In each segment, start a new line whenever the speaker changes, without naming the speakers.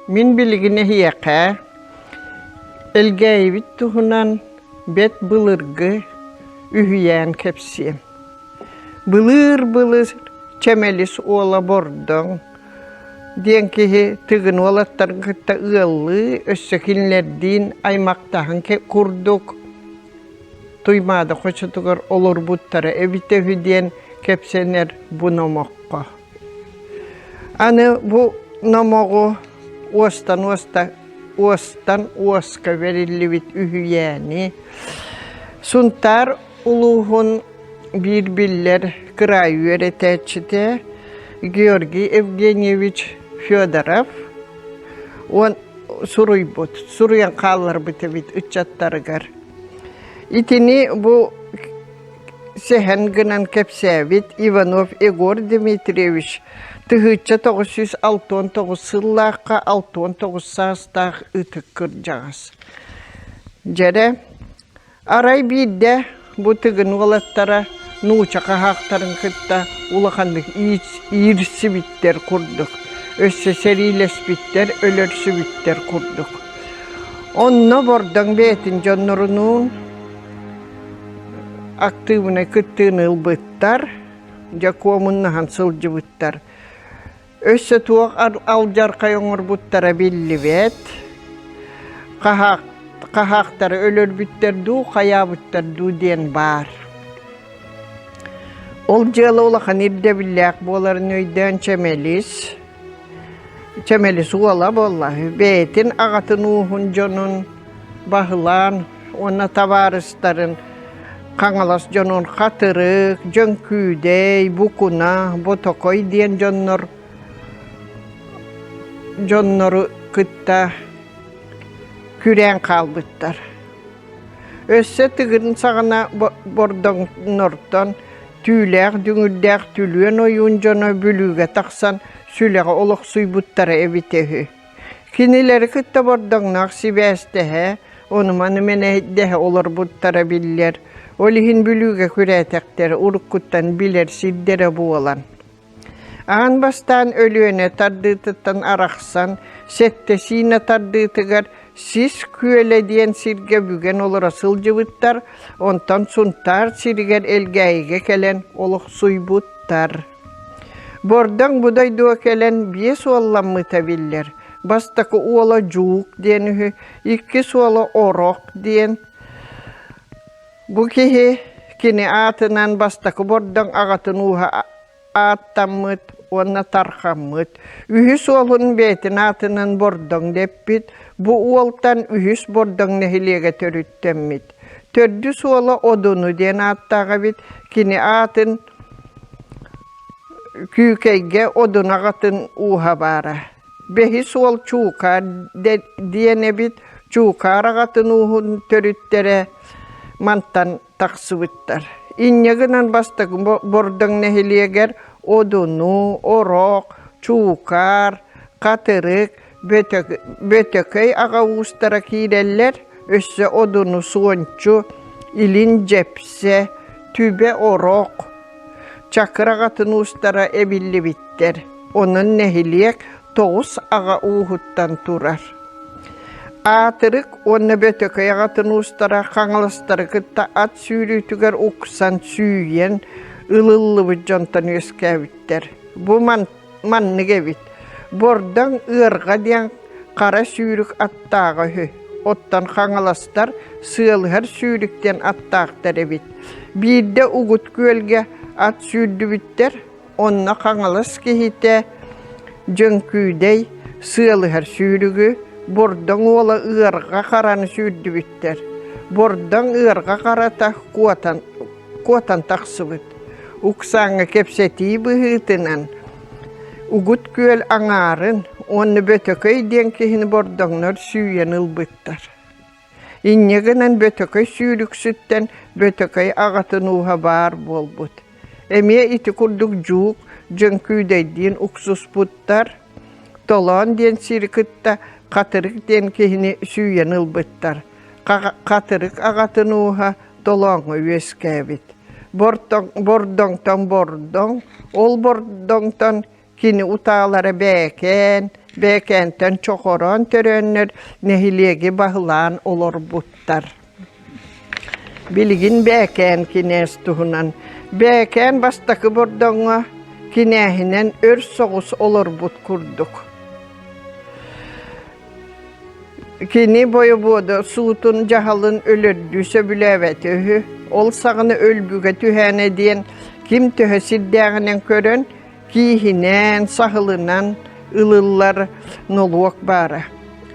Мин билигин эһиэхэ Элгээйибит туһунан бэрт былыргы үһүйээн кэпсиэм. Былыыр-былыр Чэмэлис уола Бордоҥ диэн киһи Тыгын уолаттарын кытта ыаллыы, өссө кинилэрдиин аймахтаһан курдук Туймаада хочотугар олорбуттара эбитэ үһү диэн кэпсэнэр бу номоххо. Аны бу номоҕу уостан уоста уостан уоска бэриллибит үһүйээни Сунтаар улууһун биир биллэр кыраайы үөрэтээччитэ Георгий Евгеньевич Федоров уон суруйбут, суруйан хаалларбыт эбит ыччаттарыгар. Итини бу сэһэн гынан кэпсээбит Иванов Егор Дмитриевич 1969 сыллаахха 69 саастаах ытык кырдьаҕас. Дьэрэ, арай биирдэ бу Тыгын уолаттара нуучча хаһаахтарын кытта улаханнык иирсибиттэр курдук, өссө сэриилэспиттэр, өлөрсүбүттэр курдук. Онно Бордоҥ бэйэтин дьоннорунуун актыыбынай кыттыыны ылбыттар, дьэ куомуннаһан сылдьыбыттар. Өссө туох алдьархай оҥорбуттара биллибэт. Хаһаахтары өлөрбүттэр дуу, хайаабыттар дуу диэн баар. Ол дьыала улахан ирдэбиллээх буоларын өйдөөн Чэмэлис, Чэмэлис уола буолла, бэйэтин аҕатын ууһун дьонун баһылаан уонна табаарыстарын Хаҥалас дьонун Хатырык, Дьөҥкүүдэй, Букуна, Ботокой диэн дьоннор дьоннору кытта күрээн хаалбыттар. Өссө Тыгын саҕана Бордоҥнортон түүлээх дүҥүрдээх Түлүөн ойуун дьоно Бүлүүгэ тахсан Сүлэҕэ олохсуйбуттара эбитэ үһү. Кинилэри кытта Бордоҥноох сибээстэһэ, ону-маны мэнэйдэһэ олорбуттара биллэр. Ол иһин Бүлүүгэ күрээтэхтэр уруккуттан билэр сирдэрэ буолан. Аан бастаан Өлүөнэ тардыытыттан арахсан, сэттэ сиинэ тардыытыгар Сис Күөлэ диэн сиргэ бүгэн олоро сылдьыбыттар, онтон Сунтаар сиригэр Элгээйигэ кэлэн олохсуйбуттар. Бордоҥ бу дойдуга кэлэн биэс уолламмыта биллэр. Бастакы уола Дьуук диэн үһү, иккис уола Орох диэн. Бу киһи кини аатынан бастакы Бордоҥ аҕатын ууһа ааттаммыт уонна тархаммыт. Үһүс уолун бэйэтин аатынан Бордоҥ дэппит. Бу уолтан үһүс Бордоҥ нэһилиэгэ төрүттэммит. Төрдүс уола Одуну диэн ааттаах эбит. Кини аатын Күүкэйгэ Одун аҕатын ууһа баара. Бэһис уол Чуукаар диэн эбит. Чуукаар аҕатын ууһун төрүттэрэ мантан тахсыбыттар. Инньэ гынан бастакы Бордоҥ нэһилиэгэр Одуну, Орох, Чуукаар, Хатырык, Бөтөкөй аҕа уустара киирэллэр, өссө Одуну Суончу, Илин Дьэпсэ, Түбэ Орох, Чакыр аҕатын уустара эбиллибиттэр. Онон нэһилиэк тоҕус аҕа ууһуттан турар. Аатырык уонна Бөтөкөй аҕатын уустара Хаҥаластары кытта ат сүүрүүтүгэр уксан сүүйэн ылыллыбыт дьонтон үөскээбиттэр. Бу маннык эбит: Бордоҥ Ыарҕа диэн хара сүүрүк аттааҕа үһү, оттон Хаҥаластар Сыалыһар сүүрүк диэн аттаахтар эбит. Биирдэ Угут күөлгэ ат сүүрдүбүттэр, Онно Хаҥалас киһитэ Дьөҥкүүдэй сыалыһар сүүрүгү, Бордоҥ уола ыарҕа хараны сүүрдүбүттэр. Бордоҥ ыарҕа харата куотан, куотан тахсыбыт. Уксааҥҥа кэпсэтии быһыытынан Угут күөл аҥаарын уонна Бөтөкөй диэн киһини бордоҥнор сүүйэн ылбыттар. Инньэ гынан Бөтөкөй сүүрүксүттэн Бөтөкөй аҕатын ууһа баар буолбут. Эмиэ ити курдук Дьуук Дьөҥкүүдэйдиин уксуспуттар, Толоон диэн сири кытта Хатырык диэн киһини сүүйэн ылбыттар. Хатырык аҕатын ууһа Толооҥҥо үөскээбит. Бордоҥтон бордоҥ, ол бордоҥтон. Кини утаалара Бээкээн, Бээкээнтэн Чохороон төрөөннөр нэһилиэги баһылаан олорбуттар. Билигин Бээкээн кинээс туһунан. Бээкээн бастакы Бордоҥҥо кинээһинэн өр соҕус олорбут курдук. Кини бойобуода суутун дьаһалын өлөрдүү сөбүлээбэтэ үһү. Ол саҕана өлбүгэ түһээнэ диэн ким төһө сирдээҕинэн көрөн, кииһинэн, саһылынан ылыллар нолуок баара.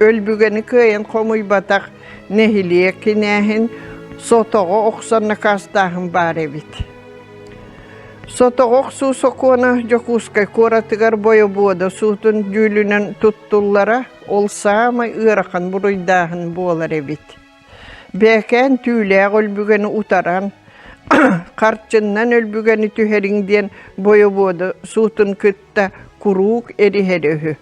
Өлбүгэни кыайан хомуйбатах нэһилиэк кинээһин сотоҕо охсон накаастааһын баар эбит. Сотоҕо охсуу сокуона Дьокуускай куоратыгар бойобуода суутун дьүүлүнэн туттуллара ол саамай ыарахан буруйдааһын буолар эбит. Бээкээн түүлээх өлбүгэни утаран, харчыннан өлбүгэни түһэриҥ диэн бойобуода суутун кытта куруук эриһэрэ үһү.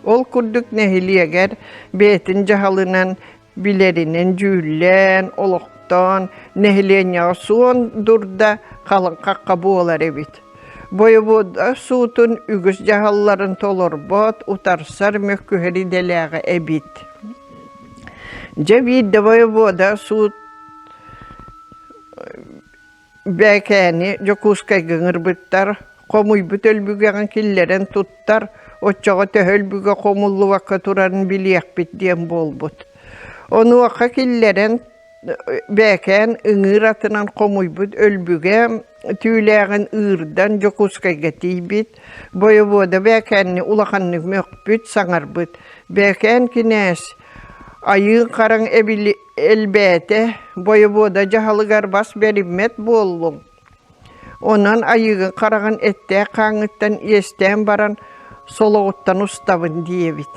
Ол курдук нэһилиэгэр бэйэтин дьаһалынан билэринэн дьүүллээн, олохтоон, нэһилиэнньэҕэ суон дурда халыҥ хахха буолар эбит. Бойобуода суутун үгүс дьаһалларын толорбот, утарсар мөккүһэр идэлээҕэ эбит. Дьэ биирдэ бойобуода суут Бээкээни Дьокуускайга ыҥырбыттар, хомуйбут өлбүгэҕин киллэрэн туттар, оччоҕо төһө өлбүгэ хомуллубакка турарын билиэхпит диэн буолбут. Онуоха киллэрэн Бээкээн ыҥыыр атынан хомуйбут өлбүгэ түүлээҕин ыырдан Дьокуускайга тиийбит, бойобуода Бээкээнни улаханнык мөхпүт, саҥарбыт. Бээкээн кинээс айыын хараҥ эбили элбээтэ, бойобуода дьаһалыгар бас бэриммэт буоллуҥ. Онон айыыгын хараҕын эттээх хааҥҥыттан иэстээн баран солоҕуттан устабын диэбит.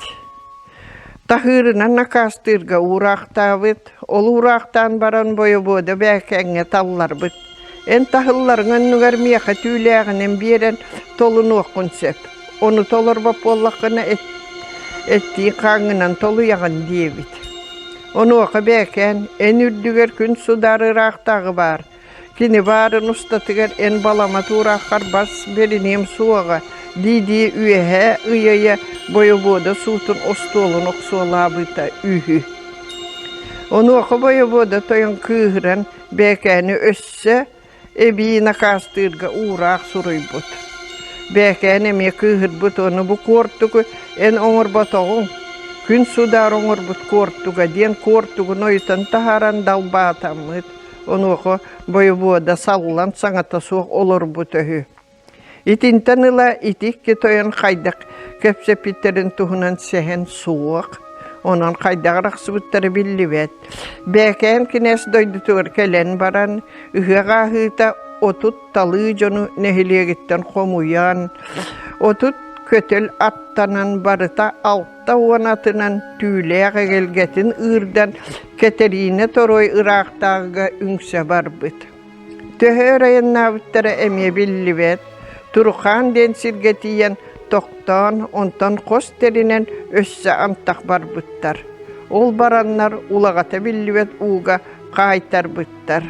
Таһыырынан накаастыырга уураахтаабыт, ол уураахтаан баран бойобуода бээкээҥҥэ талларбыт. Эн таһылларыҥ оннугар миэхэ түүлээҕинэн биэрэн толунуоххун сөп. Ону толорбот буоллаххына эттии хааҥҥынан толуйаҕын диэбит. Онуоха Бээкээн, эн үрдүгэр күн судаар ыраахтааҕы баар. Кини баарын устатыгар эн балама туорааххар бас бэриниэм суоҕа, дии-дии үөһэ ыйа-ыйа бойобуода суутун остуолун охсуолаабыта үһү. Онуоха бойобуода тойон кыыһыран Бээкээни өссө эбии накаастыырга уураах суруйбут. Бээкээн эмиэ кыыһырбыт уонна бу куортугу эн оҥорботоҕуҥ, күн судаар оҥорбут куортуга диэн куортугун ойутан таһааран далбаатаммыт. Онуоха бойобуода саллан саҥата суох олорбут үһү. Итинтэн ыла ити икки тойон хайдах кэпсэппиттэрин туһунан сэһэн суох, онон хайдах арахсыбыттара биллибэт. Бээкээн кинээс дойдутугар кэлэн баран, ыһыах ааһыыта 30 талыы дьону нэһилиэгиттэн хомуйан, 30 көтөл аттанан барыта 60 атынан түүлээх эгэлгэтин ыырдан Кэтэриинэ Торуой ыраахтааҕыга үҥсэ барбыт. Төһө өр айаннаабыттара эмиэ биллибэт, Турухаан диэн сиргэ тиийэн тохтоон, онтон хос тэринэн өссө антах барбыттар. Ол бараннар улаҕата биллибэт ууга хаайтарбыттар.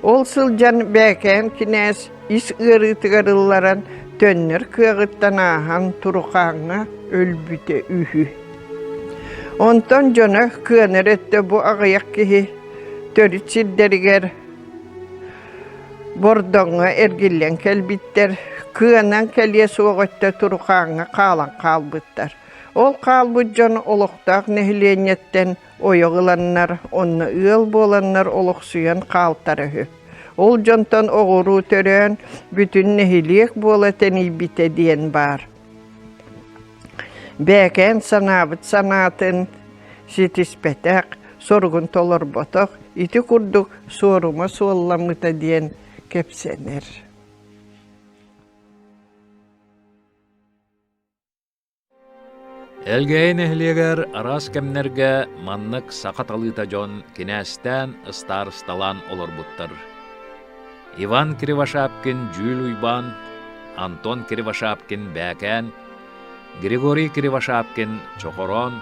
Ол сылдьан Бээкээн кинээс ис ыарыытыгар ылларан төннөр кыаҕыттан ааһан Турухааҥҥа өлбүтэ үһү. Онтон дьоно кыанар өттө бу аҕыйах киһи төрүт сирдэригэр Бордоҥҥо эргиллэн кэлбиттэр, кыанан кэлиэ суох өттө Турухааҥҥа хаалан хаалбыттар. Ол хаалбыт дьон олохтоох нэһилиэнньэттэн ойох ыланнар, онно ыал буоланнар олохсуйан хаалтара үһү. Ол дьонтон оҕуруу төрөөн, бүтүн нэһилиэк буола тэнийбитэ диэн баар. Бээкээн санаабыт санаатын ситиспэтэх, соругун толорботох, ити курдук суорума суолламмыта диэн кэпсэнэр.
Элгээйи нэһилиэгэр араас кэмнэргэ маннык саха талыыта дьон кинээстээн, ыстаарысталаан олорбуттар. Иван Кривошапкин Дьүүл Уйбаан, Антон Кривошапкин Бээкээн, Григорий Кривошапкин Чохороон,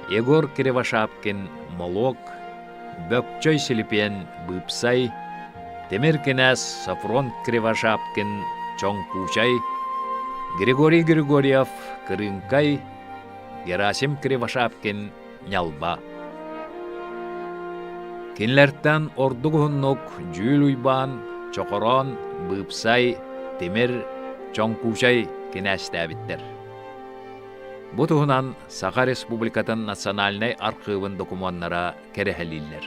Егор Кривошапкин Молуок, Бөкчөй Силипиэн Быыпсай, Тимир кинээс Софрон Кривошапкин Чоҥкуучай, Григорий Григорьев Кырыыҥкай, Герасим Кривошапкин Ньалба. Кинилэртэн ордук уһуннук Дьүүл Уйбаан, Чохороон, Быыпсай, Тимир, Чоҥкуучай кинээстээбиттэр. Бу туһунан Саха Республикатын национальнай архыыбын докумуоннара кэрэһэлииллэр.